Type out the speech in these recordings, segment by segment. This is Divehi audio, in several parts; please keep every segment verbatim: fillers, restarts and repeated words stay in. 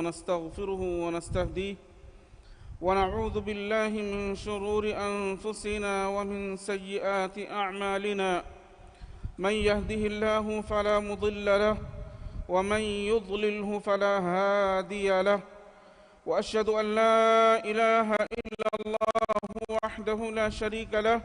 ونستغفره ونستهديه، ونعوذ بالله من شرور أنفسنا ومن سيئات أعمالنا. من يهده الله فلا مضل له، ومن يضلله فلا هادي له. وأشهد أن لا إله إلا الله وحده لا شريك له،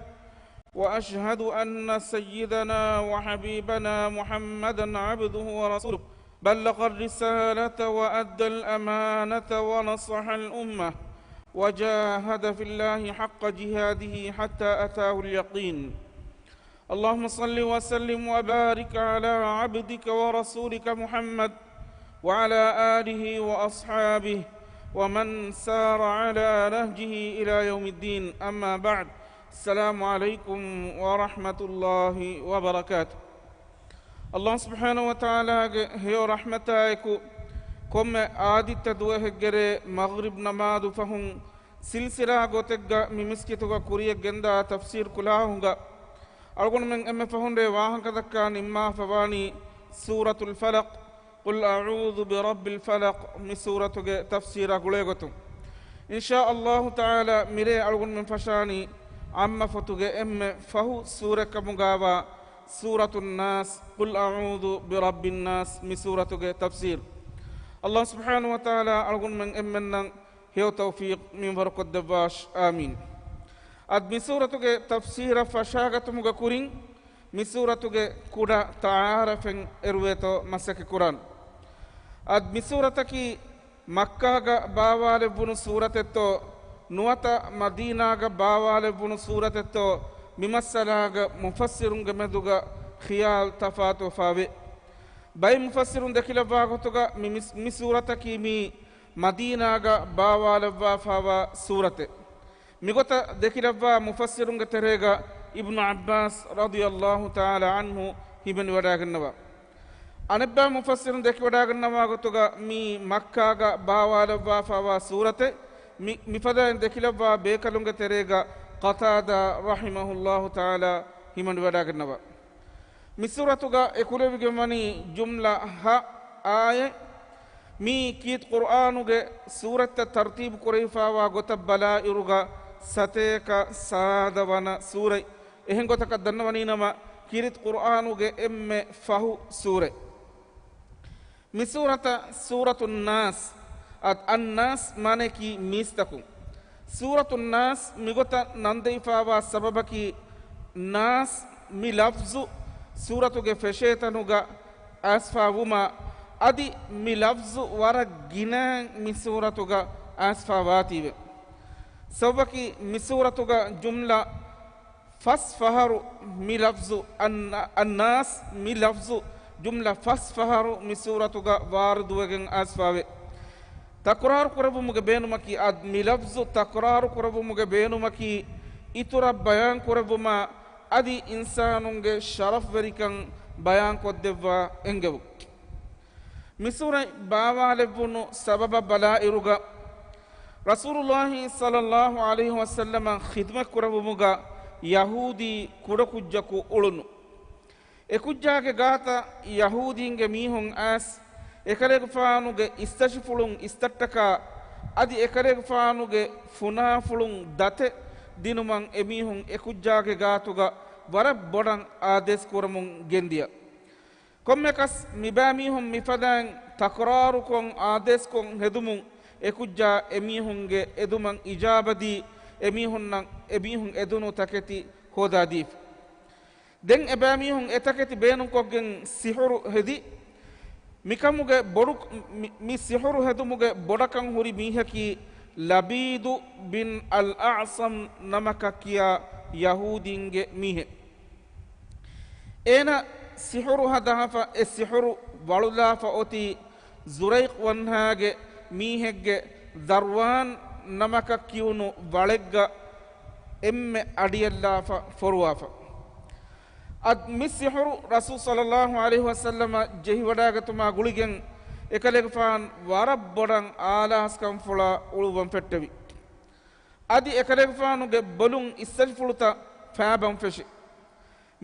وأشهد أن سيدنا وحبيبنا محمدا عبده ورسوله، بلغ الرسالة وأدى الأمانة ونصح الأمة، وجاهد في الله حق جهاده حتى أتاه اليقين. اللهم صل وسلم وبارك على عبدك ورسولك محمد وعلى آله وأصحابه ومن سار على نهجه إلى يوم الدين. أما بعد. السلام عليكم ورحمة الله وبركاته. ﷲ ސުބްޙާނަހޫ ވަތަޢާލާގެ ހެޔޮ ރަޙްމަތާއެކު، ކޮންމެ އާދިއްތަ ދުވަހެއްގެރޭ މަޣްރިބް ނަމާދު ފަހުން، ސިލްސިލާ ގޮތެއްގަ މި މިސްކިތުގަ ކުރިޔަށް ގެންދާ ތަފްސީރު ކުލާހުގަ، އަޅުގަނޑުމެން އެންމެ ފަހުން ރޭ ވާހަކަދައްކާ ނިންމާފަވާނީ ސޫރަތުލް ފަލަޤް، قل أعوذ برب الفلق މި ސޫރަތުގެ ތަފްސީރާ ގުޅޭގޮތުން. އިންޝާ ﷲ ތަޢާލާ މިރޭ އަޅުގަނޑުމެން ފަށާނީ ޢާއްމަ ފޮތުގެ އެންމެ ފަހު ސޫރަތްކަމުގާވާ ސޫރަތުން ނާސް، قل أعوذ برب الناس މި ސޫރަތުގެ ތަފްސީރު. ﷲ ސުބްޙާނަހޫ ވަތަޢާލާ އަޅުގަނޑުމެން އެންމެންނަށް ހެޔޮ ތައުފީޤު މިންވަރުކޮށްދެއްވާށި. އާމީން. އަދި މި ސޫރަތުގެ ތަފްސީރަށް ފަށާގަތުމުގެ ކުރިން، މި ސޫރަތުގެ ކުޑަ ތަޢާރަފެއް އެރުވޭތޯ މަސައްކަތް ކުރާން. އަދި މި ސޫރަތަކީ މައްކާގަ ބާވާލެއްވުނު ސޫރަތެއްތޯ، ނުވަތަ މަދީނާގަ ބާވާލެއްވުނު ސޫރަތެއްތޯ، މި މައްސަލާގަ މުފައްސިރުންގެ މެދުގަ ޚިޔާލު ތަފާތުވެފާވޭ. ބައެއް މުފައްސިރުން ދެކިލައްވާ ގޮތުގަ މި، މި، މި ސޫރަތަކީ މީ މަދީނާގަ ބާވާލައްވާފާވާ ސޫރަތެއް. މިގޮތަށް ދެކިލައްވާ މުފައްސިރުންގެ ތެރޭގަ އިބްނު ޢައްބާސް ރަޟިޔަﷲ ތަޢާލާ ޢަންހު ހިމެނިވަޑައިގަންނަވާ. އަނެއްބައި މުފައްސިރުން ދެކިވަޑައިގަންނަވާ ގޮތުގަ މީ މައްކާގަ ބާވާލައްވާފާވާ ސޫރަތެއް. މި، މިފަދައިން ދެކިލައްވާ ބޭކަލުންގެ ތެރޭގަ ޤަތާދާ ރަޙިމަހުﷲ ތަޢާލާ ހިމެނިވަޑައިގަންނަވާ. މި ސޫރަތުގަ އެކުލެވިގެންވަނީ ޖުމްލަ ހަ އާޔަތް. މީ ކީރިތި ޤުރްއާނުގެ ސޫރަތްތައް ތަރްތީބު ކުރެވިފާވާ ގޮތަށް ބަލާއިރުގަ ސަތޭކަ ސާދަ ވަނަ ސޫރަތް. އެހެން ގޮތަކަށް ދަންނަވަނީނަމަ، ކީރިތި ޤުރްއާނުގެ އެންމެ ފަހު ސޫރަތް. މި ސޫރަތަށް ސޫރަތުން ނާސް، އަދް އައްނާސް މާނަޔަކީ މީސްތަކުން. ސޫރަތުން ނާސް މިގޮތަށް ނަންދެވިފާވާ ސަބަބަކީ، ނާސް މި ލަފްޒު ސޫރަތުގެ ފެށޭތަނުގަ އައިސްފާވުމާ، އަދި މި ލަފްޒު ވަރަށް ގިނައިން މި ސޫރަތުގަ އައިސްފާވާތީވެ. ސަބަބަކީ، މި ސޫރަތުގަ ޖުމްލަ ފަސް ފަހަރު މި ލަފްޒު އަން-، އައްނާސް މި ލަފްޒު ޖުމްލަ ފަސް ފަހަރު މި ސޫރަތުގަ ވާރިދުވެގެން އައިސްފާވޭ. ތަކުރާރު ކުރެއްވުމުގެ ބޭނުމަކީ، އަދް މި ލަފްޒު ތަކުރާރު ކުރެއްވުމުގެ ބޭނުމަކީ، އިތުރަށް ބަޔާން ކުރެއްވުމާ، އަދި އިންސާނުންގެ ޝަރަފްވެރިކަން ބަޔާން ކޮށްދެއްވާ އެންގެވުން. މި ސޫރަތް ބާވާލެއްވުނު ސަބަބަށް ބަލާއިރުގަ، ރަސޫލުﷲ ޞައްލަﷲ ޢަލައިހި ވަސައްލަމަށް ޚިދުމަތް ކުރެއްވުމުގަ ޔަހޫދީ ކުޑަކުއްޖަކު އުޅުނު. އެކުއްޖާގެ ގާތަށް ޔަހޫދީންގެ މީހުން އައިސް، އެކަލޭގެފާނުގެ އިސްތަށިފުޅުން އިސްތައްޓަކާ، އަދި އެކަލޭގެފާނުގެ ފުނާފުޅުން ދަތެއް ދިނުމަށް އެމީހުން އެކުއްޖާގެ ގާތުގަ ވަރަށް ބޮޑަށް އާދޭސް ކުރަމުން ގެންދިޔަ. ކޮންމެކަސް މިބައިމީހުން މިފަދައިން ތަކުރާރުކޮށް އާދޭސްކޮށް ހެދުމުން އެކުއްޖާ އެމީހުންގެ އެދުމަށް އިޖާބަދީ، އެމީހުންނަށް އެމީހުން އެދުނު ތަކެތި ހޯދާދީފި. ދެން އެބައިމީހުން އެތަކެތި ބޭނުންކޮށްގެން ސިޙުރު ހެދި. މިކަމުގެ ބޮޑު، މި، މި ސިޙުރު ހެދުމުގެ ބޮޑަކަން ހުރި މީހަކީ ލަބީދު ބިން އަލް އަޢްޞަމް ނަމަކަށް ކިޔާ ޔަހޫދީންގެ މީހެއް. އޭނަ ސިޙުރު ހަދާފަ، އެ ސިޙުރު ވަޅުލާފަ އޮތީ ޒުރައިޤް ވަންހާގެ މީހެއްގެ ދަރްވާން ނަމަކަށް ކިޔުނު ވަޅެއްގަ އެންމެ އަޑިއަށްލާފަ ފޮރުވާފަ. އަދި މި ސިޙުރު ރަސޫލު ޞައްލަﷲ ޢަލައިހި ވަސައްލަމަށް ޖެހިވަޑައިގަތުމާ ގުޅިގެން އެކަލޭގެފާން ވަރަށް ބޮޑަށް އާލާސްކަންފުޅާ އުޅުއްވަން ފެއްޓެވި. އަދި އެކަލޭގެފާނުގެ ބޮލުން އިސްތަށިފުޅުތައް ފައިބަން ފެށި.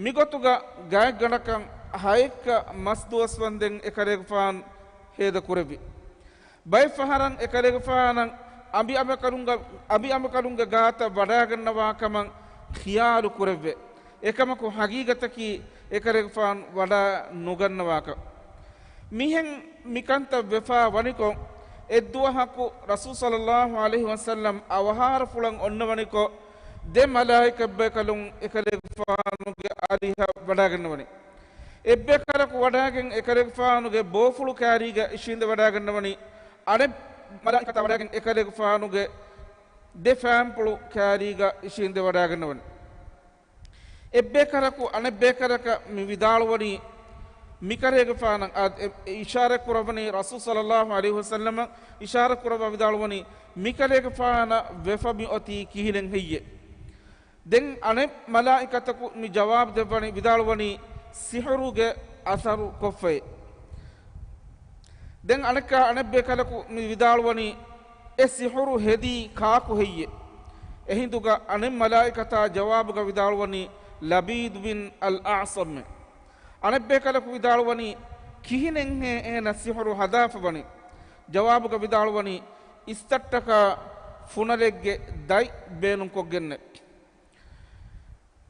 މިގޮތުގަ ގާތްގަނޑަކަށް ހައެއްކަ މަސްދުވަސް ވަންދެން އެކަލޭގެފާން ހޭދަ ކުރެއްވި. ބައެއް ފަހަރަށް އެކަލޭގެފާނަށް އަނބިއަނބަކަލުންގެ، އަނބިއަނބަކަލުންގެ ގާތަށް ވަޑާގަންނަވާކަމަށް ޚިޔާލު ކުރެއްވޭ. އެކަމަކު ހަގީގަތަކީ އެކަލޭގެފާނު ވަޑާ ނުގަންނަވާކަން. މިހެން މިކަންތައް ވެފާ ވަނިކޮށް، އެއްދުވަހަކު ރަސޫލު ޞައްލައްލާހު ޢަލައިހި ވަސައްލަމް އަވަހާރަފުޅަށް އޮންނަވަނިކޮށް، ދެ މަލާއިކަތްބޭކަލުން އެކަލޭގެފާނުގެ އަރިހަށް ވަޑާގަންނަވަނީ. އެއްބޭކަލަކު ވަޑާގެން އެކަލޭގެފާނުގެ ބޯފުޅު ކާރީގަ އިށީނދެވަޑާގަންނަވަނީ. އަނެއް މަލާއިކަތާ ވަޑާގެން އެކަލޭގެފާނުގެ ދެ ފާންޕުޅު ކާރީގަ އިށީނދެވަޑާގަންނަވަނީ. އެއްބޭކަލަކު އަނެއްބޭކަލަކަށް މި ވިދާޅުވަނީ، މިކަލޭގެފާނަށް އާ، އެ، އެ އިޝާރަތް ކުރައްވަނީ، ރަސޫލު ޞައްލައްލާހު ޢަލައިހި ވަސައްލަމަށް އިޝާރަތް ކުރައްވާ ވިދާޅުވަނީ، މިކަލޭގެފާނަށް ވެފަ މިއޮތީ ކިހިނެއް ހެއްޔޭ؟ ދެން އަނެއް މަލާއިކަތަކު މި ޖަވާބު ދެއްވަނީ، ވިދާޅުވަނީ، ސިޙުރުގެ އަސަރު ކޮށްފައޭ. ދެން އަނެއްކާ އަނެއްބޭކަލަކު މި ވިދާޅުވަނީ، އެ ސިޙުރު ހެދީ ކާކު ހެއްޔޭ؟ އެހިނދުގަ އަނެއް މަލާއިކަތާ ޖަވާބުގަ ވިދާޅުވަނީ، ލަބީދު ބިން އަލް އަޢްޞަމް. އަނެއްބޭކަލަކު ވިދާޅުވަނީ، ކިހިނެއްހޭ އޭނަ ސިޙުރު ހަދާފަ ވަނީ؟ ޖަވާބުގަ ވިދާޅުވަނީ، އިސްތައްޓަކާ ފުނަލެއްގެ ދަތް ބޭނުންކޮށްގެންނޭ.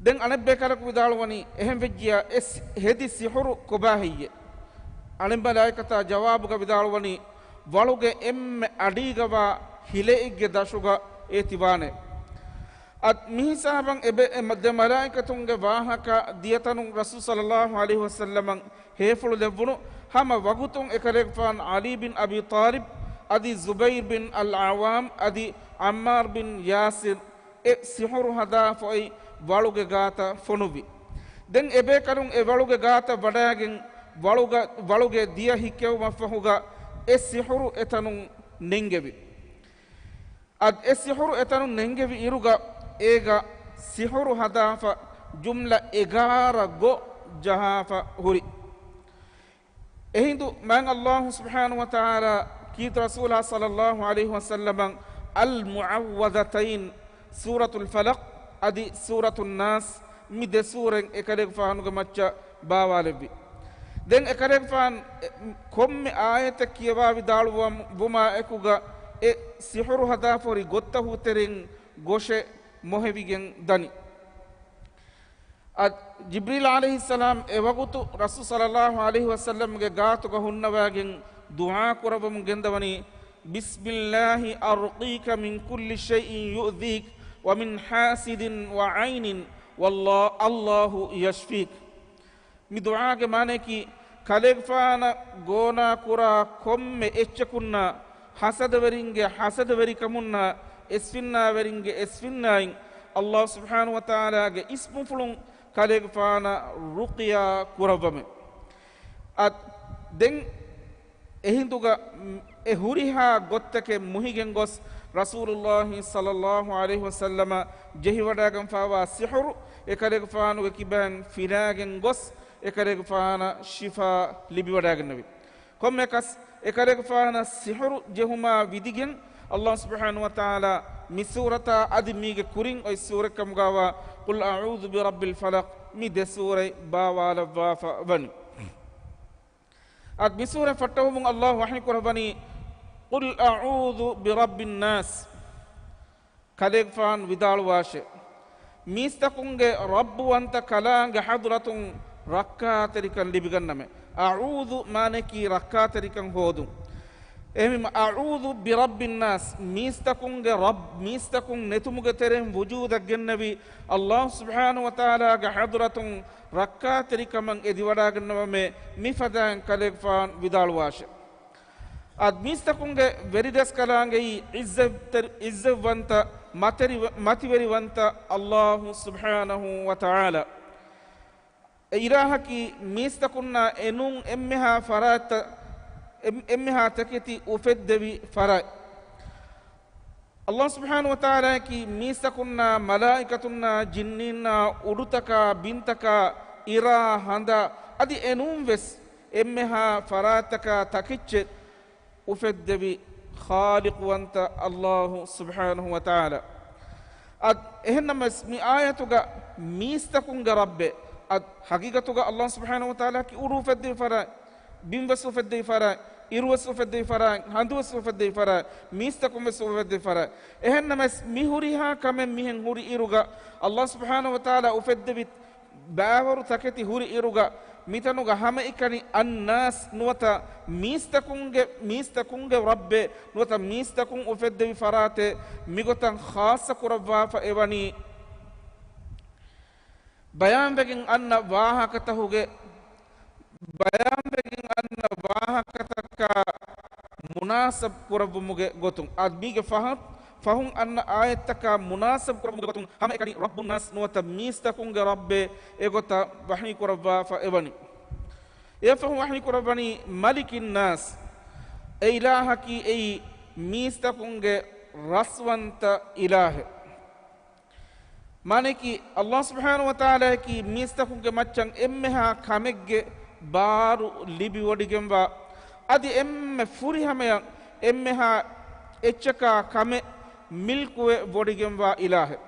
ދެން އަނެއްބޭކަލަކު ވިދާޅުވަނީ، އެހެން ވެއްޖިޔާ އެ ސި-، ހެދި ސިޙުރު ކޮބާ ހެއްޔޭ؟ އަނެއް މަލާއިކަތާ ޖަވާބުގަ ވިދާޅުވަނީ، ވަޅުގެ އެންމެ އަޑީގަވާ ހިލައެއްގެ ދަށުގަ އޭތިވާނެ. އަދި މިހިސާބަށް އެ ބެ-، އެ މަ-، ދެ މަލާއިކަތުންގެ ވާހަކަ ދިޔަތަނުން ރަސޫލު ޞައްލައްލާހު ޢަލައިހި ވަސައްލަމަށް ހޭފުޅު ލެއްވުނު ހަމަ ވަގުތުން އެކަލޭގެފާނު ޢަލީ ބިން އަބީ ޠާލިބް އަދި ޒުބައިރު ބިން އަލް ޢައްވާމް އަދި ޢައްމާރު ބިން ޔާސިރު އެ ސިޙުރު ހަދާފަ އޮތް ވަޅުގެ ގާތަށް ފޮނުއްވި. ދެން އެބޭކަލުން އެ ވަޅުގެ ގާތަށް ވަޑާގެން ވަޅުގަ-، ވަޅުގެ ދިޔަ ހިއްކެވުމަށްފަހުގަ އެ ސިޙުރު އެތަނުން ނެންގެވި. އަދި އެ ސިޙުރު އެތަނުން ނެންގެވި އިރުގަ އޭގަ ސިޙުރު ހަދާފަ ޖުމްލަ އެގާރަ ގޮ ޖަހާފަ ހުރި. އެހިނދު މާތް ﷲ ސުބްޙާނަހޫ ވަތަޢާލާ ކީރިތި ރަސޫލާ ޞައްލައްލާހު ޢަލައިހި ވަސައްލަމަށް އަލް މުޢައްވަޛަތައިން، ސޫރަތުލް ފަލަޤް އަދި ސޫރަތުން ނާސް، މި ދެ ސޫރަތް އެކަލޭގެފާނުގެ މައްޗަށް ބާވާލެއްވި. ދެން އެކަލޭގެފާނު ކޮންމެ އާޔަތެއް ކިޔަވާ ވިދާޅުވުމާ އެކުގަ އެ ސިޙުރު ހަދާފަ ހުރި ގޮތްތަކުގެ ތެރެއިން ގޮށެއް މޮހެވިގެން ދަނީ. އަދި ޖިބްރީލް ޢަލައިހިއްސަލާމް އެވަގުތު ރަސޫލު ޞައްލައްލާހު ޢަލައިހި ވަސައްލަމްގެ ގާތުގަ ހުންނަވާގެން ދުޢާ ކުރައްވަމުން ގެންދަވަނީ، بسم الله أرقيك من كل شيء يؤذيك ومن حاسد وعين والله، الله يشفيك. މި ދުޢާގެ މާނަޔަކީ، ކަލޭގެފާނަށް ގޯނާ ކުރާ ކޮންމެ އެއްޗަކުންނާ، ޙަސަދަވެރިންގެ ޙަސަދަވެރިކަމުންނާ، އިސްފިންނާވެރިންގެ އިސްފިންނާއިން، ﷲ ސުބްޙާނަހޫ ވަތަޢާލާގެ އިސްމުފުޅުން ކަލޭގެފާނަށް ރުޤްޔާ ކުރައްވަމެ. އަދި ދެން އެހިނދުގަ އެ ހުރިހާ ގޮތްތަކެއް މުހިގެން ގޮސް، ރަސޫލުﷲ ޞައްލައްލާހު ޢަލައިހި ވަސައްލަމަށް ޖެހިވަޑާގެންފާވާ ސިޙުރު އެކަލޭގެފާނުގެ ކިބައިން ފިލާގެން ގޮސް، އެކަލޭގެފާނަށް ޝިފާ ލިބިވަޑާގެންނެވި. ކޮންމެއަކަސް އެކަލޭގެފާނަށް ސިޙުރު ޖެހުމާ ވިދިގެން، ﷲ ސުބްޙާނަހޫ ވަތަޢާލާ މި ސޫރަތާ އަދި މީގެ ކުރިން އޮތް ސޫރަތް ކަމުގައިވާ، قل أعوذ برب الفلق، މި ދެ ސޫރަތް ބާވާލައްވާފަ ވަނީ. އަދި މި ސޫރަތް ފައްޓަވަމުން ﷲ ވަޙީ ކުރައްވަނީ، قل أعوذ برب الناس. ކަލޭގެފާނު ވިދާޅުވާށޭ، މީސްތަކުންގެ ރައްބުވަންތަ ކަލާނގެ ޙަޟްރަތުން ރައްކާތެރިކަން ލިބިގަންނަމޭ. އަޢޫޛު މާނަޔަކީ ރައްކާތެރިކަން ހޯދުން. އެހެންވީމަ، އަޢޫޛު ބިރައްބިންނާސް، މީސްތަކުންގެ ރައްބު، މީސްތަކުން ނެތުމުގެ ތެރެއިން ވުޖޫދަށް ގެންނެވި ﷲ ސުބްޙާނަހޫ ވަތަޢާލާގެ ޙަޟްރަތުން ރައްކާތެރިކަމަށް އެދިވަޑާގަންނަވަމޭ، މިފަދައިން ކަލޭގެފާނު ވިދާޅުވާށޭ. އަދި މީސްތަކުންގެ ވެރިރަސްކަލާނގެއީ ޢިއްޒަތްތެރި-، ޢިއްޒަތްވަންތަ މަތެރި-، މަތިވެރިވަންތަ ﷲ ސުބްޙާނަހޫ ވަތަޢާލާ. އެ އިލާހަކީ މީސްތަކުންނާ އެނޫން އެންމެހާ ފަރާތްތައް، އެން-، އެންމެހާ ތަކެތި އުފެއްދެވި ފަރާތް. ﷲ ސުބްޙާނަހޫ ވަތަޢާލާއަކީ މީސްތަކުންނާ، މަލާއިކަތުންނާ، ޖިންނީންނާ، އުޑުތަކާ، ބިންތަކާ، އިރާ، ހަނދާ، އަދި އެނޫން ވެސް އެންމެހާ ފަރާތްތަކާ ތަކެއްޗެއް އުފެއްދެވި ޚާލިޤުވަންތަ ﷲ ސުބްޙާނަހޫ ވަތަޢާލާ. އަދި އެހެންނަމަވެސް، މި އާޔަތުގަ މީސްތަކުންގެ ރައްބޭ، އަދި ޙަޤީޤަތުގަ ﷲ ސުބްޙާނަހޫ ވަތަޢާލާއަކީ އުޑު އުފެއްދެވި ފަރާތް، ބިން ވެސް އުފެއްދެވި ފަރާތް، އިރުވެސް އުފެއްދެވި ފަރާތް، ހަނދުވެސް އުފެއްދެވި ފަރާތް، މީސްތަކުންވެސް އުފެއްދެވި ފަރާތް. އެހެންނަމަވެސް މި ހުރިހާ ކަމެއް މިހެން ހުރި އިރުގަ، އައްލާހު ސުބްޙާނަހު ވަތަޢާލާ އުފެއްދެވި ބައިވަރު ތަކެތި ހުރި އިރުގަ، މިތަނުގަ ހަމައެކަނި އައްނާސް ނުވަތަ މީސްތަކުންގެ، މީސްތަކުންގެ ރައްބޭ ނުވަތަ މީސްތަކުން އުފެއްދެވި ފަރާތޭ މިގޮތަށް ޚާއްޞަ ކުރައްވާފަ އެވަނީ. ބަޔާންވެގެން އަންނަ ވާހަކަތަކުގެ، ބަޔާންވެގެން އަންނަ ވާހަކަތަކާ މުނާސަބް ކުރައްވުމުގެ ގޮތުން، އަދި މީގެ ފަހަ-، ފަހުން އަންނަ އާޔަތްތަކާ މުނާސަބް ކުރައްވުމުގެ ގޮތުން، ހަމައެކަނި ރައްބުން ނާސް ނުވަތަ މީސްތަކުންގެ ރައްބޭ އެގޮތަށް ވަޙީ ކުރައްވާފަ އެވަނީ. އެއަށްފަހު ވަޙީ ކުރައްވަނީ މަލިކިން ނާސް، އެ އިލާހަކީ އެއީ މީސްތަކުންގެ ރަސްވަންތަ އިލާހެއް. މާނައަކީ، އައްލާހު ސުބްޙާނަހު ވަތަޢާލާއަކީ މީސްތަކުންގެ މައްޗަށް އެންމެހާ ކަމެއްގެ ބާރު ލިބިވޮޑިގެންވާ، އަދި އެންމެ ފުރިހަމަޔަށް އެންމެހާ އެއްޗަކާ ކަމެއް މިލްކުވެ ވޮޑިގެންވާ އިލާހެއް.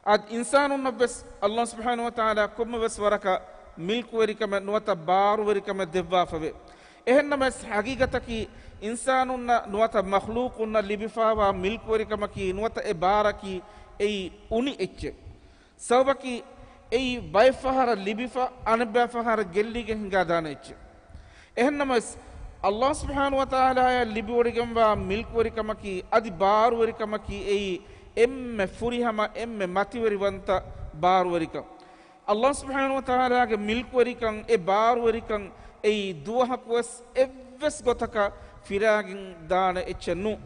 އަދި އިންސާނުންނަށްވެސް އައްލާހު ސުބްޙާނަހު ވަތަޢާލާ ކޮންމެވެސް ވަރަކަށް މިލްކުވެރިކަމެއް ނުވަތަ ބާރުވެރިކަމެއް ދެއްވާފަވޭ. އެހެންނަމަވެސް، ހަގީގަތަކީ އިންސާނުންނަށް ނުވަތަ މަޚްލޫޤުންނަށް ލިބިފާވާ މިލްކުވެރިކަމަކީ ނުވަތަ އެ ބާރަކީ އެއީ އުނި އެއްޗެއް. ސަބަބަކީ އެއީ ބައެއްފަހަރަށް ލިބިފަ، އަނެއްބައިފަހަރަށް ގެއްލިގެން ހިނގާދާނެ އެއްޗެއް. އެހެންނަމަވެސް، އައްލާހު ސުބްޙާނަހު ވަތަޢާލާއަށް ލިބިވޮޑިގެންވާ މިލްކުވެރިކަމަކީ އަދި ބާރުވެރިކަމަކީ އެއީ އެންމެ ފުރިހަމަ، އެންމެ މަތިވެރިވަންތަ ބާރުވެރިކަން. އައްލާހު ސުބްޙާނަހު ވަތަޢާލާގެ މިލްކުވެރިކަން، އެ ބާރުވެރިކަން އެއީ ދުވަހަކުވެސް އެއްވެސް ގޮތަކަށް ފިރާގެން ދާނެ އެއްޗެއް ނޫން.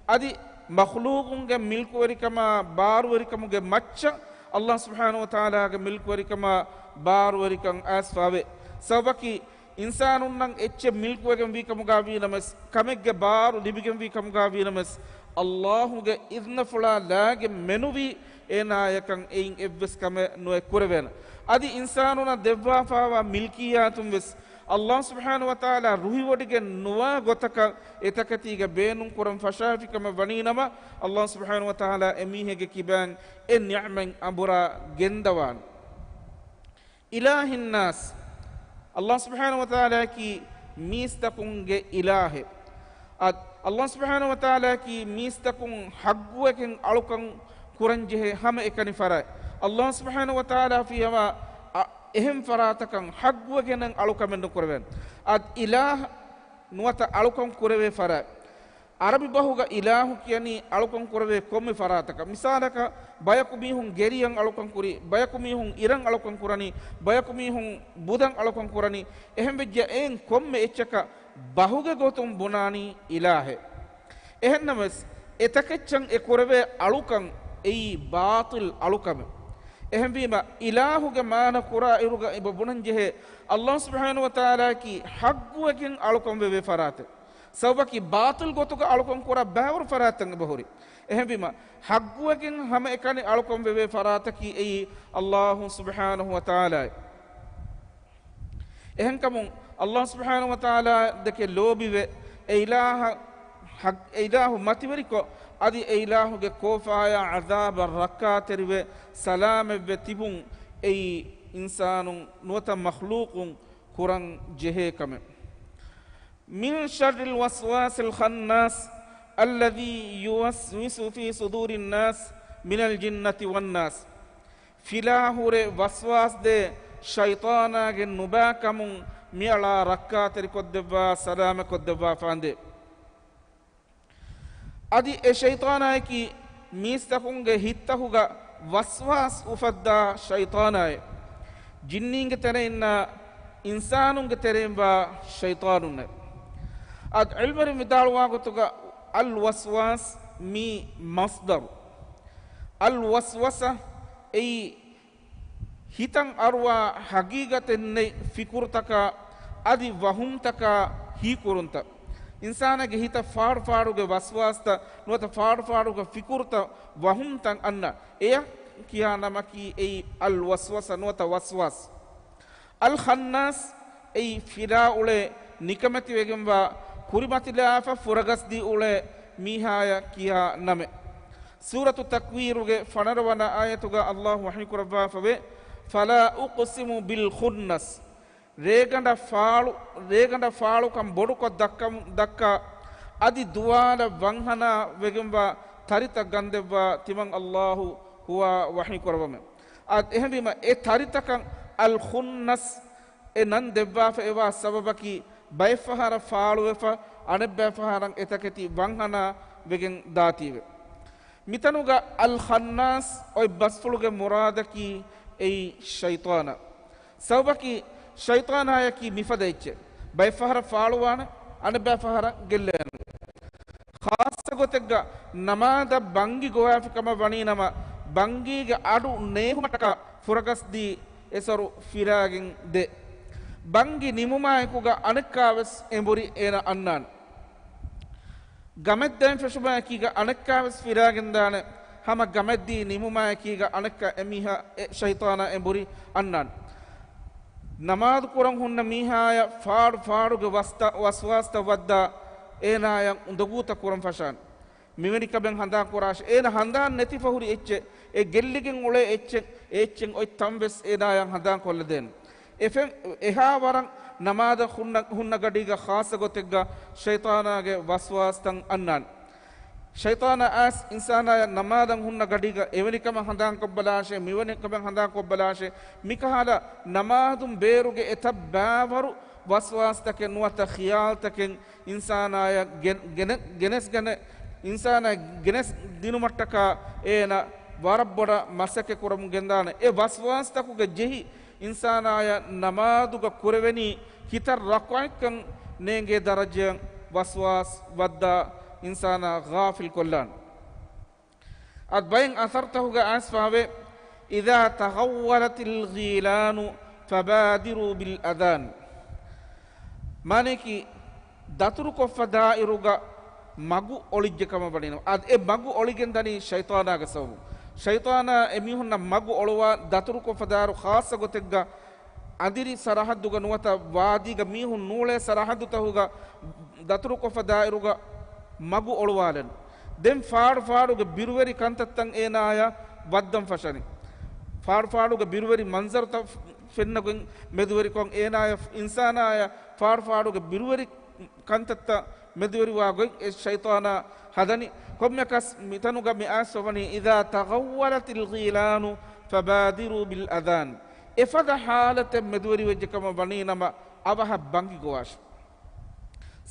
އަދި މަޚްލޫޤުންގެ މިލްކުވެރިކަމާ ބާރުވެރިކަމުގެ މައްޗަށް އައްލާހު ސުބްޙާނަހު ވަތަޢާލާގެ މިލްކުވެރިކަމާ ބާރުވެރިކަން އައިސްފަވޭ. ސަބަބަކީ، އިންސާނުންނަށް އެއްޗެއް މިލްކުވެގެންވީ ކަމުގަ ވީނަމަވެސް، ކަމެއްގެ ބާރު ލިބިގެންވީ ކަމުގަ ވީނަމަވެސް، އައްލާހުގެ އިޛްނަފުޅާ ލާގެއް މެނުވީ އޭނާޔަކަށް އެއިން އެއްވެސް ކަމެއް ނުއެއް ކުރެވޭނެ. އަދި އިންސާނުންނަށް ދެއްވާފާވާ މިލްކިއްޔާތުން ވެސް، އައްލާހު ސުބްޙާނަހު ވަތަޢާލާ ރުހިވޮޑިގެން ނުވާ ގޮތަކަށް އެތަކެތީގެ ބޭނުން ކުރަން ފަށާފި ކަމެއް ވަނީނަމަ، އައްލާހު ސުބްޙާނަހު ވަތަޢާލާ އެމީހެއްގެ ކިބައިން އެ ނިޢުމަތް އަނބުރާ ގެންދަވާނެ. އިލާހިން ނާސް، އައްލާހު ސުބްޙާނަހު ވަތަޢާލާއަކީ މީސްތަކުންގެ އިލާހެއް. އަދި އައްލާހު ސުބްޙާނަހު ވަތަޢާލާއަކީ މީސްތަކުން ޙައްޤުވެގެން އަޅުކަން ކުރަންޖެހޭ ހަމައެކަނި ފަރާތް. އައްލާހު ސުބްޙާނަހު ވަތަޢާލާ ފިޔަވާ އަ-، އެހެން ފަރާތަކަށް ޙައްޤުވެގެން އަޅުކަމެއް ނުކުރެވޭނެ. އަދި އިލާހު ނުވަތަ އަޅުކަން ކުރެވޭ ފަރާތް. ޢަރަބި ބަހުގަ އިލާހު ކިޔަނީ އަޅުކަން ކުރެވޭ ކޮންމެ ފަރާތަކަށް. މިސާލަކަށް، ބަޔަކު މީހުން ގެރިޔަށް އަޅުކަން ކުރީ، ބަޔަކު މީހުން އިރަށް އަޅުކަން ކުރަނީ، ބަޔަކު މީހުން ބުދަށް އަޅުކަން ކުރަނީ. އެހެން ވެއްޖެ އެއިން ކޮންމެ އެއްޗަކަށް ބަހުގެ ގޮތުން ބުނާނީ އިލާހެއް. އެހެންނަމަވެސް، އެތަކެއްޗަށް އެ ކުރެވޭ އަޅުކަން އެއީ ބާޠިލް އަޅުކަމެއް. އެހެންވީމަ، އިލާހުގެ މާނަ ކުރާ އިރުގަ އެބަ ބުނަންޖެހޭ، އައްލާހު ސުބްޙާނަހު ވަތަޢާލާއަކީ ޙައްޤުވެގެން އަޅުކަން ވެވޭ ފަރާތެއް. ސަބަބަކީ ބާޠިލް ގޮތުގަ އަޅުކަން ކުރާ ބައިވަރު ފަރާތްތައް އެބަހުރި. އެހެންވީމަ، ޙައްޤުވެގެން ހަމައެކަނި އަޅުކަން ވެވޭ ފަރާތަކީ އެއީ އައްލާހު ސުބްޙާނަހު ވަތަޢާލާއޭ. އެހެންކަމުން، އައްލާހު ސުބްޙާނަހު ވަތަޢާލާ ދެކެ ލޯބިވެ، އެ އިލާހަށް، އެ އިލާހު މަތިވެރިކޮށް، އަދި އެ އިލާހުގެ ކޯފާޔާ ޢަޛާބަށް ރައްކާތެރިވެ، ސަލާމަތްވެ ތިބުން އެއީ އިންސާނުން ނުވަތަ މަޚްލޫޤުން ކުރަން ޖެހޭ ކަމެއް. من شر الوسواس الخناس الذي يوسوس في صدور الناس من الجنة والناس. ފިލާހުރެ ވަސްވާސްދޭ ޝައިޠާނާގެ ނުބައިކަމުން މިއަޅާ ރައްކާތެރިކޮށްދެއްވާ، ސަލާމަތްކޮށްދެއްވާފާނދޭ. އަދި އެ ޝައިޠާނާއަކީ މީސްތަކުންގެ ހިތްތަކުގަ ވަސްވާސް އުފައްދާ ޝައިޠާނާއެއް. ޖިންނީންގެ ތެރެއިންނާ އިންސާނުންގެ ތެރެއިންވާ ޝައިޠާނުންނެއް. އަދި ޢިލްމުވެރިން ވިދާޅުވާ ގޮތުގަ، އަލް ވަސްވާސް މީ މަޞްދަރު. އަލް ވަސްވަސަ އެއީ ހިތަށް އަރުވާ ހަގީގަތެއް ނެތް ފިކުރުތަކާ އަދި ވަހުމްތަކާ ހީކުރުންތައް. އިންސާނާގެ ހިތަށް ފާޑުފާޑުގެ ވަސްވާސްތައް ނުވަތަ ފާޑުފާޑުގެ ފިކުރުތައް، ވަހުމްތައް އަންނަ އެޔަށް ކިޔާ ނަމަކީ އެއީ އަލް ވަސްވަސަ ނުވަތަ ވަސްވާސް. އަލް ޚަންނާސް އެއީ ފިލާ އުޅޭ، ނިކަމެތިވެގެންވާ، ކުރިމަތިލާފަ ފުރަގަސްދީ އުޅޭ މީހާޔަށް ކިޔާ ނަމެއް. ސޫރަތު ތަކްވީރުގެ ފަނަރަ ވަނަ އާޔަތުގަ އައްލާހު ވަޙީކުރައްވާފަވޭ، فلا أقسم بالخنس. ރޭގަނޑަށް ފާޅު، ރޭގަނޑަށް ފާޅުކަން ބޮޑުކޮށް ދައްކަމު، ދައްކާ، އަދި ދުވާލަށް ވަންހަނާ ވެގެންވާ ތަރިތައް ގަންދެއްވާ ތިމަން އައްލާހު ހުވާ ވަޙީ ކުރައްވަމެ. އަދި އެހެންވީމަ، އެ ތަރިތަކަށް އަލް ޚުންނަސް އެ ނަން ދެއްވާފަ އެވާ ސަބަބަކީ، ބައެއްފަހަރަށް ފާޅުވެފަ، އަނެއްބައިފަހަރަށް އެތަކެތި ވަންހަނާ ވެގެން ދާތީވެ. މިތަނުގަ އަލް ޚަންނާސް އޮތް ބަސްފުޅުގެ މުރާދަކީ އެއީ ޝައިޠާނާ. ސަބަބަކީ، ޝައިޠާނާޔަކީ މިފަދަ އެއްޗެއް. ބައެއްފަހަރަށް ފާޅުވާނެ، އަނެއްބައިފަހަރަށް ގެއްލޭނެ. ޚާއްޞަ ގޮތެއްގަ ނަމާދަށް ބަންގި ގޮވާފި ކަމަށް ވަނީ ނަމަ، ބަންގީގެ އަޑު ނޭހުމަށްޓަކާ ފުރަގަސްދީ އެސޮރު ފިރާގެން ދޭ. ބަންގި ނިމުމާއެކުގަ އަނެއްކާވެސް އެނބުރި އޭނަ އަންނާނެ. ގަމެއްދައިން ފެށުމާއެކީގަ އަނެއްކާވެސް ފިރާގެންދާނެ. ހަމަ ގަމެއްދީ ނިމުމާއެކީގަ އަނެއްކާ އެމީހާ އެ ޝައިޠާނާ އެނބުރި އަންނާނެ. ނަމާދު ކުރަން ހުންނަ މީހާޔަށް ފާޑު ފާޑުގެ ވަސްތަ-، ވަސްވާސްތައް ވައްދާ އޭނާޔަށް އުނދަގޫތައް ކުރަން ފަށާނެ. މިވެނި ކަމެއް ހަނދާން ކުރާށޭ. އޭނަ ހަނދާން ނެތިފަ ހުރި އެއްޗެއް، އެ ގެއްލިގެން އުޅޭ އެއްޗެއް، އެ އެއްޗެއް އޮތް ތަން ވެސް އޭނާޔަށް ހަނދާން ކޮށްލަދޭނެ. އެފެން-، އެހާ ވަރަށް ނަމާދަށް ހުންނަ، ހުންނަ ގަޑީގަ ޚާއްޞަ ގޮތެއްގަ ޝައިޠާނާގެ ވަސްވާސްތައް އަންނާނެ. ޝައިޠާނާ އައިސް އިންސާނާޔަށް ނަމާދަށް ހުންނަ ގަޑީގަ އެވެނި ކަމެއް ހަނދާންކޮށްބަލާށޭ، މިވެނި ކަމެއް ހަނދާންކޮށްބަލާށޭ، މިކަހަލަ ނަމާދުން ބޭރުގެ އެތައް ބާވަރު ވަސްވާސްތަކެއް ނުވަތަ ޚިޔާލްތަކެއް އިންސާނާޔަށް ގެން-، ގެނެ-، ގެނެސްގެނެ-، އިންސާނާ ގެނެސް ᱫިނުމަށްޓަކާ އޭނަ ވަރަށް ބޮޑަށް މަސައްކަތް ކުރަމުން ގެންދާނެ. އެ ވަސްވާސްތަކުގެ ޖެހި އިންސާނާޔަށް ނަމާދުގަ ކުރެވެނީ ކިތައް ރަކުޢަތްކަން ނޭނގޭ ދަރަޖައަށް ވަސްވާސް ވައްދާ އިންސާނާ ޣާފިލް ކޮށްލާނެ. އަދި ބައެއް އަސަރުތަކުގަ އައިސްފާވޭ، إذا تغولت الغيلان فبادروا بالأذان. މާނަޔަކީ، ދަތުރުކޮށްފަ ދާއިރުގަ މަގު އޮޅިއްޖެ ކަމަށް ވަނީނަމަ، އަދި އެ މަގު އޮޅިގެން ދަނީ ޝައިޠާނާގެ ސަބަބުން. ޝައިޠާނާ އެމީހުންނަށް މަގު އޮޅުވާ ދަތުރުކޮށްފަ ދާއިރު ޚާއްޞަ ގޮތެއްގަ އަނދިރި ސަރަހައްދުގަ ނުވަތަ ވާދީގަ މީހުން ނޫޅޭ ސަރަހައްދުތަކުގަ ދަތުރުކޮށްފަ ދާއިރުގަ މަގު އޮޅުވާލެން. ދެން ފާޑު ފާޑުގެ ބިރުވެރި ކަންތައްތައް އޭނާޔަށް ވައްދަން ފަށަނީ. ފާޑު ފާޑުގެ ބިރުވެރި މަންޒަރުތައް ފެންނަގޮތް މެދުވެރިކޮށް އޭނާޔަށް އިންސާނާޔަށް ފާޑު ފާޑުގެ ބިރުވެރި ކަންތައްތައް މެދުވެރިވާ ގޮތް އެ ޝައިޠާނާ ހަދަނީ. ކޮންމެއަކަސް މިތަނުގަ މި އައިސް ވަނީ، إذا تغولت الغيلان فبادروا بالأذان. އެފަދަ ޙާލަތެއް މެދުވެރިވެއްޖެ ކަމަށް ވަނީ ނަމަ، އަވަހަށް ބަންގި ގޮވާށި.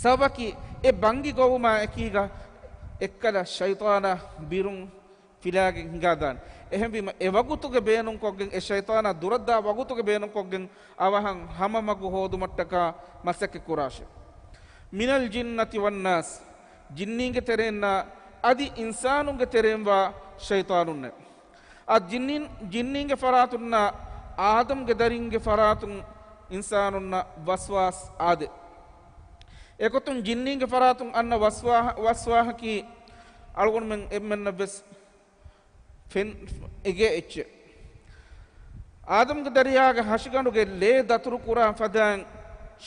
ސަބަބަކީ، އެ ބަންގި ގޮވުމާ އެކީގަ އެއްކަލަ ޝައިޠާނާ ބިރުން ފިލާގެން ހިނގާދާނެ. އެހެންވީމަ، އެ ވަގުތުގެ ބޭނުންކޮށްގެން، އެ ޝައިޠާނާ ދުރަށްދާ ވަގުތުގެ ބޭނުންކޮށްގެން އަވަހަށް ހަމަ މަގު ހޯދުމަށްޓަކާ މަސައްކަތް ކުރާށެ. من الجنة والناس، ޖިންނީންގެ ތެރެއިންނާ އަދި އިންސާނުންގެ ތެރެއިންވާ ޝައިޠާނުންނެއް. އަދި ޖިންނީން، ޖިންނީންގެ ފަރާތުންނާ އާދަމްގެ ދަރިންގެ ފަރާތުން އިންސާނުންނަށް ވަސްވާސް އާދޭ. އެގޮތުން ޖިންނީންގެ ފަރާތުން އަންނަ ވަސްވާހަ-، ވަސްވާހަކީ އަޅުގަނޑުމެން އެންމެންނަށް ވެސް ފެން އެނގޭ އެއްޗެއް. އާދަމްގެ ދަރިޔާގެ ހަށިގަނޑުގެ ލޭ ދަތުރު ކުރާ ފަދައިން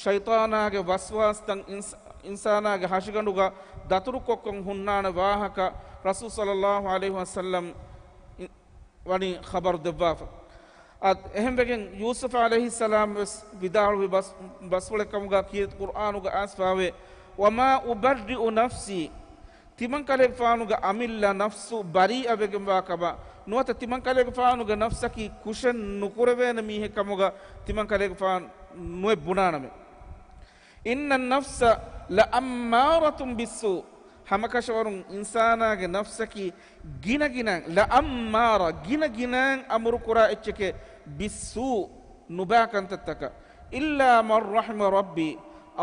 ޝައިޠާނާގެ ވަސްވާސްތައް އިންސް-، އިންސާނާގެ ހަށިގަނޑުގަ ދަތުރުކޮށްކޮށް ހުންނާނެ ވާހަކަ ރަސޫލު ޞައްލައްލާހު ޢަލައިހި ވަސައްލަމް އި-، ވަނީ ޚަބަރު ދެއްވާފަ. އަދި އެހެންވެގެން ޔޫސުފް ޢަލައިހިއްސަލާމް ވެސް ވިދާޅުވި ބަސް-، ބަސްފުޅެއް ކަމުގަ ކީރިތި ޤުރްއާނުގަ އައިސްފާވޭ، وما أبرئ نفسي، ތިމަންކަލޭގެފާނުގެ އަމިއްލަ ނަފްސު ބަރީއަވެގެންވާ ކަމަށް ނުވަތަ ތިމަންކަލޭގެފާނުގެ ނަފްސަކީ ކުށެއް ނުކުރެވޭނެ މީހެއް ކަމުގަ ތިމަންކަލޭގެފާނު ނުއެއް ބުނާނަމޭ. إن النفس لأمارة بالسوء، ހަމަކަށަވަރުން އިންސާނާގެ ނަފްސަކީ ގިނަގިނައިން، لأمارة، ގިނަގިނައިން އަމުރުކުރާ އެއްޗެކޭ، بالسوء، ނުބާ ކަންތައްތަކަށް. إلا من رحم ربي،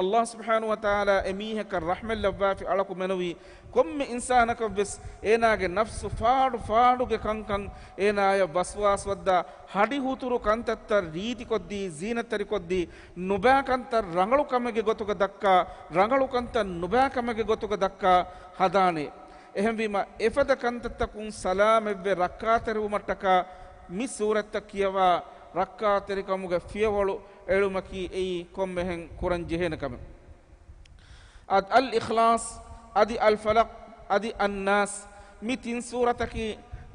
ﷲ ސުބްޙާނަހޫ ވަތަޢާލާ އެމީހަކަށް ރަޙްމަތް ލައްވާފި އަޅަކު މެނުވީ، ކޮންމެ އިންސާނަކަށްވެސް އޭނާގެ ނަފްސު ފާޑު ފާޑުގެ ކަންކަން އޭނާޔަށް ވަސްވާސްވައްދާ، ހަޑިހުތުރު ކަންތައްތައް ރީތިކޮށްދީ، ޒީނަތްތެރިކޮށްދީ، ނުބާ ކަންތައް ރަނގަޅު ކަމެއްގެ ގޮތުގަ ދައްކާ، ރަނގަޅު ކަންތައް ނުބާ ކަމެއްގެ ގޮތުގަ ދައްކާ ހަދާނެ. އެހެންވީމަ، އެފަދަ ކަންތައްތަކުން ސަލާމަތްވެ ރައްކާތެރިވުމަށްޓަކާ މި ސޫރަތްތައް ކިޔަވާ ރައްކާތެރިކަމުގެ ފިޔަވަޅު އެޅުމަކީ އެއީ ކޮންމެހެން ކުރަން ޖެހޭނެ ކަމެއް. އަދި އަލް އިޚްލާޞް އަދި އަލް ފަލަޤް އަދި އައްނާސް، މި ތިން ސޫރަތަކީ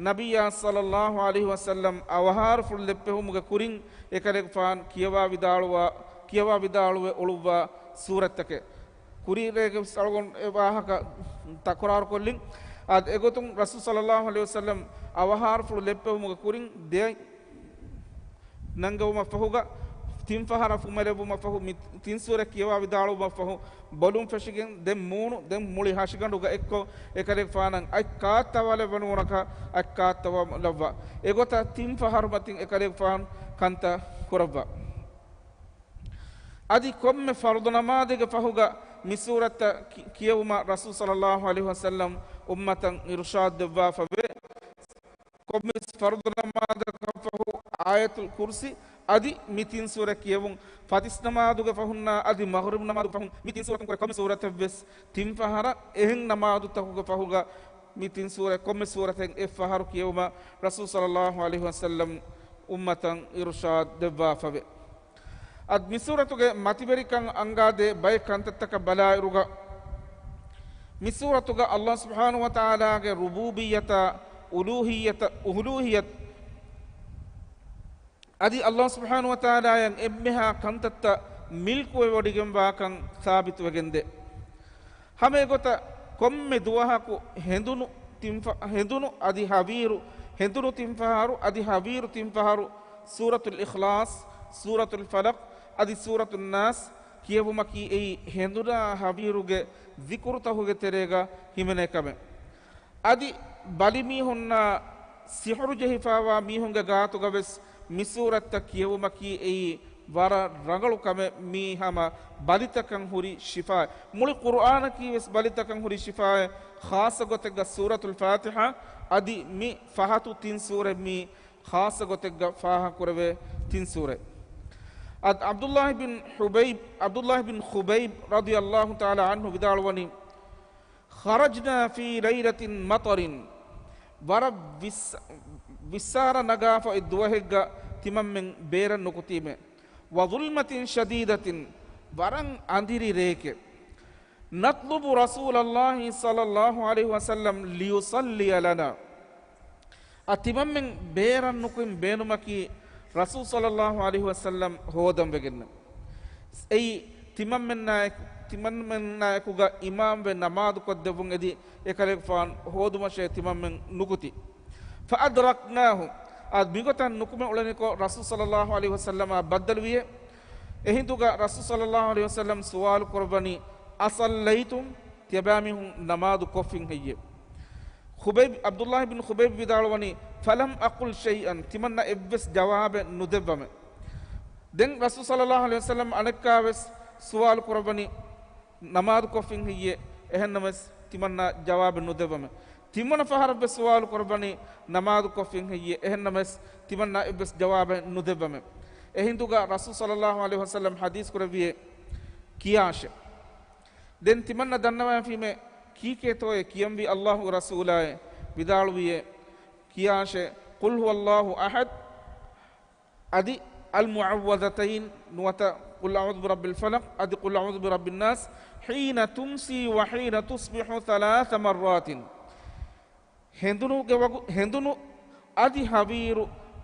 ނަބިއްޔާ ޞައްލައްލާހު ޢަލައިހި ވަސައްލަމް އަވަހާރަފުޅު ލެއްޕެވުމުގެ ކުރިން އެކަލޭގެފާނު ކިޔަވާ ވިދާޅުވާ، ކިޔަވާ ވިދާޅުވެ އުޅުއްވާ ސޫރަތްތަކެއް. ކުރީރޭގެ ވެސް އަޅުގަނޑު އެ ވާހަކަ ތަކުރާރުކޮށްލިން. އާދެ، އެގޮތުން ރަސޫލު ޞައްލައްލާހު ޢަލައިހި ވަސައްލަމް އަވަހާރަފުޅު ލެއްޕެވުމުގެ ކުރިން ދެއަތް ނަންގަވުމަށްފަހުގަ، ތިން ފަހަރަށް ފުމެލެއްވުމަށްފަހު، މި ތިން ސޫރަ ކިޔަވާ ވިދާޅުވުމަށްފަހު، ބޮލުން ފެށިގެން ދެން މޫނު، ދެން މުޅި ހަށިގަނޑުގަ އެއްކޮށް، އެކަލޭގެފާނަށް އަތް ކާއްތަވާލެއްވަނުވަރަކަށް އަތް ކާއްތަވާލައްވާ. އެގޮތަށް ތިން ފަހަރު މަތިން އެކަލޭގެފާނު ކަންތައް ކުރައްވާ. އަދި ކޮންމެ ފަރުޟު ނަމާދެއްގެ ފަހުގަ މި ސޫރަތްތައް ކި-، ކިޔެވުމަށް ރަސޫލު ޞައްލައްލާހު ޢަލައިހި ވަސައްލަމް އުއްމަތަށް އިރުޝާދު ދެއްވާފަވޭ. ކޮންމެ ފަރުޟު ނަމާދަކަށް ފަހު އާޔަތުލް ކުރްސި އަދި މި ތިން ސޫރަ ކިޔެވުން، ފަތިސް ނަމާދުގެ ފަހުންނާ އަދި މަޣްރިބު ނަމާދުގެ ފަހުން މި ތިން ސޫރަތުން ކުރެ ކޮންމެ ސޫރަތެއްވެސް ތިން ފަހަރަށް އެހެން ނަމާދުތަކުގެ ފަހުގަ މި ތިން ސޫރަ ކޮންމެ ސޫރަތެއް އެއް ފަހަރު ކިޔެވުމަށް ރަސޫލު ޞައްލައްލާހު ޢަލައިހި ވަސައްލަމް އުއްމަތަށް އިރުޝާދު ދެއްވާފަވޭ. އަދި މި ސޫރަތުގެ މަތިވެރިކަން އަންގާދޭ ބައެއް ކަންތައްތަކަށް ބަލާއިރުގަ، މި ސޫރަތުގަ އައްލާހު ސުބްޙާނަހު ވަތަޢާލާގެ ރުބޫބިއްޔަތާ، އުލޫހިއްޔަތަ-، އުލޫހިއްޔަތު އަދި އައްލާހު ސުބްޙާނަހު ވަތަޢާލާއަށް އެންމެހާ ކަންތައްތައް މިލްކުވެވޮޑިގެންވާކަން ސާބިތުވެގެންދޭ. ހަމައެގޮތަށް ކޮންމެ ދުވަހަކު ހެނދުނު ތިން ފަ-، ހެނދުނު އަދި ހަވީރު، ހެނދުނު ތިން ފަހަރު އަދި ހަވީރު ތިން ފަހަރު ސޫރަތުލް އިޚްލާޞް، ސޫރަތުލް ފަލަޤް އަދި ސޫރަތުން ނާސް ކިޔެވުމަކީ އެއީ ހެނދުނާ ހަވީރުގެ ޛިކުރުތަކުގެ ތެރޭގަ ހިމެނޭ ކަމެއް. އަދި ބަލިމީހުންނާ ސިޙުރު ޖެހިފާވާ މީހުންގެ ގާތުގަވެސް މި ސޫރަތްތައް ކިޔެވުމަކީ އެއީ ވަރަށް ރަނގަޅު ކަމެއް. މީ ހަމަ ބަލިތަކަށް ހުރި ޝިފާއެއް. މުޅި ޤުރުއާނަކީވެސް ބަލިތަކަށް ހުރި ޝިފާއެއް. ޚާއްޞަ ގޮތެއްގަ ސޫރަތުލް ފާތިޙާ އަދި މި ފަހަތު ތިން ސޫރަތް މީ ޚާއްޞަ ގޮތެއްގަ ފާހަގަކުރެވޭ ތިން ސޫރަތް. އަދި ޢަބްދުﷲ ބިން ޙުބައިބް، ޢަބްދުﷲ ބިން ޚުބައިބް ރަޟިޔަﷲ ތަޢާލާ ޢަންހު ވިދާޅުވަނީ، خرجنا في ليلة مطر، ވަރަށް ވިއްސަ-، ވިއްސާރަ ނަގާފަ އޮތް ދުވަހެއްގަ ތިމަންމެން ބޭރަށް ނުކުތީމެ. وظلمة شديدة، ވަރަށް އަނދިރި ރެއެކެ. نطلب رسول الله صلى الله عليه وسلم ليصلي لنا. އަ، ތިމަންމެން ބޭރަށް ނުކުތް ބޭނުމަކީ ރަސޫލު ޞައްލައްލާހު ޢަލައިހި ވަސައްލަމް ހޯދަން ވެގެންނެ. އެއީ ތިމަންމެންނާއެކު، ތިމަންމެންނާއެކުގަ އިމާމްވެ ނަމާދު ކޮށްދެއްވުން އެދި، އެކަލޭގެފާނު ހޯދުމަށޭ ތިމަންމެން ނުކުތީ. فأدركناه، އާ، މިގޮތަށް ނުކުމެ އުޅެނިކޮށް ރަސޫލު ޞައްލައްލާހު ޢަލައިހި ވަސައްލަމާ ބައްދަލުވިއޭ. އެހިނދުގަ ރަސޫލު ޞައްލައްލާހު ޢަލައިހި ވަސައްލަމް ސުވާލު ކުރައްވަނީ، أصليتم؟ ތިޔަބައިމީހުން ނަމާދު ކޮށްފިން ހެއްޔޭ؟ ޚުބައިބް، ޢަބްދުﷲ ބިން ޚުބައިބް ވިދާޅުވަނީ، فلم أقل شيئا، ތިމަންނަ އެއްވެސް ޖަވާބެއް ނުދެއްވަމެ. ދެން ރަސޫލު ޞައްލައްލާހު ޢަލައިހި ވަސައްލަމް އަނެއްކާވެސް ސުވާލު ކުރައްވަނީ، ނަމާދު ކޮށްފިން ހެއްޔޭ؟ އެހެންނަމަވެސް ތިމަންނަ ޖަވާބެއް ނުދެއްވަމެ. ތިންވަނަ ފަހަރަށްވެސް ސުވާލު ކުރައްވަނީ، ނަމާދު ކޮށްފިން ހެއްޔޭ؟ އެހެންނަމަވެސް ތިމަންނަ އެއްވެސް ޖަވާބެއް ނުދެއްވަމެ. އެހިނދުގަ ރަސޫލު ޞައްލައްލާހު ޢަލައިހި ވަސައްލަމް ޙަދީޘް ކުރެއްވިއޭ، ކިޔާށޭ. ދެން ތިމަންނަ ދަންނަވައިފީމޭ، ކީކޭތޯއޭ ކިޔަންވީ ﷲ ގެ ރަސޫލާއޭ؟ ވިދާޅުވިއޭ، ކިޔާށޭ، قل هو الله أحد އަދި المعوذتين، ނުވަތަ قل أعوذ برب الفلق އަދި قل أعوذ برب الناس، حين تمسي وحين تصبح ثلاث مرات. ހެނދުނުގެ ވަގު-، ހެނދުނު އަދި ހަވީރު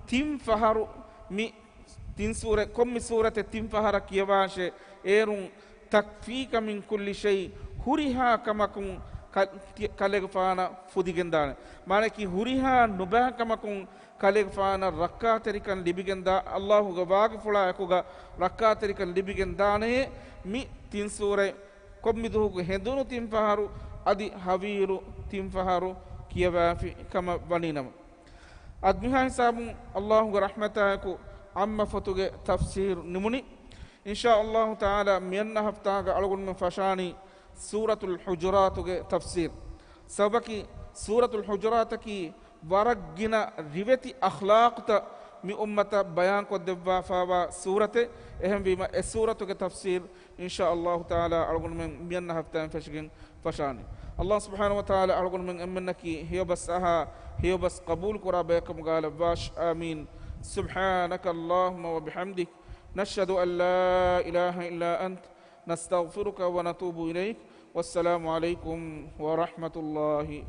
ތިން ފަހަރު މި ތިން ސޫރަ، ކޮންމެ ސޫރަތެއް ތިން ފަހަރަށް ކިޔަވާށޭ، އޭރުން تكفيك من كل شيء، ހުރިހާ ކަމަކުން ކަ-، ކަލޭގެފާނަށް ފުދިގެންދާނެ. މާނައަކީ ހުރިހާ ނުބައި ކަމަކުން ކަލޭގެފާނަށް ރައްކާތެރިކަން ލިބިގެންދާ، ﷲ ގެ ވާގިފުޅާ އެކުގަ ރައްކާތެރިކަން ލިބިގެންދާނެ މި ތިން ސޫރަތް. ކޮންމެ ދުވަހަކު ހެނދުނު ތިން ފަހަރު އަދި ހަވީރު ތިން ފަހަރު ކިޔަވާފި ކަމަށް ވަނީނަމަ. އަދި މިހާ ހިސާބުން ﷲ ގެ ރަޙްމަތާއެކު ޢާއްމަ ފޮތުގެ ތަފްސީރު ނިމުނީ. އިންޝާﷲ ތަޢާލާ މިއަންނަ ހަފްތާގަ އަޅުގަނޑުމެން ފަށާނީ ސޫރަތުލް ޙުޖުރާތުގެ ތަފްސީރު. ސަބަބަކީ ސޫރަތުލް ޙުޖުރާތަކީ ވަރަށް ގިނަ ރިވެތި އަޚްލާޤްތައް މި އުއްމަތަށް ބަޔާންކޮށްދެއްވާފާވާ ސޫރަތެއް. އެހެންވީމަ، އެ ސޫރަތުގެ ތަފްސީރު އިންޝާﷲ ތަޢާލާ އަޅުގަނޑުމެން މިއަންނަ ހަފްތާއިން ފެށިގެން ފަށާނެ. ﷲ ސުބްޙާނަހު ވަ ތަޢާލާ އަޅުގަނޑުމެން އެންމެންނަކީ ހެޔޮބަސް އަހާ، ހެޔޮބަސް ޤަބޫލުކުރާ ބަޔަކަށް މަގާލައްވާށި. އާމީން. سبحانك اللهم وبحمدك، نشهد أن لا إله إلا أنت، نستغفرك ونتوب إليك. والسلام عليكم ورحمة الله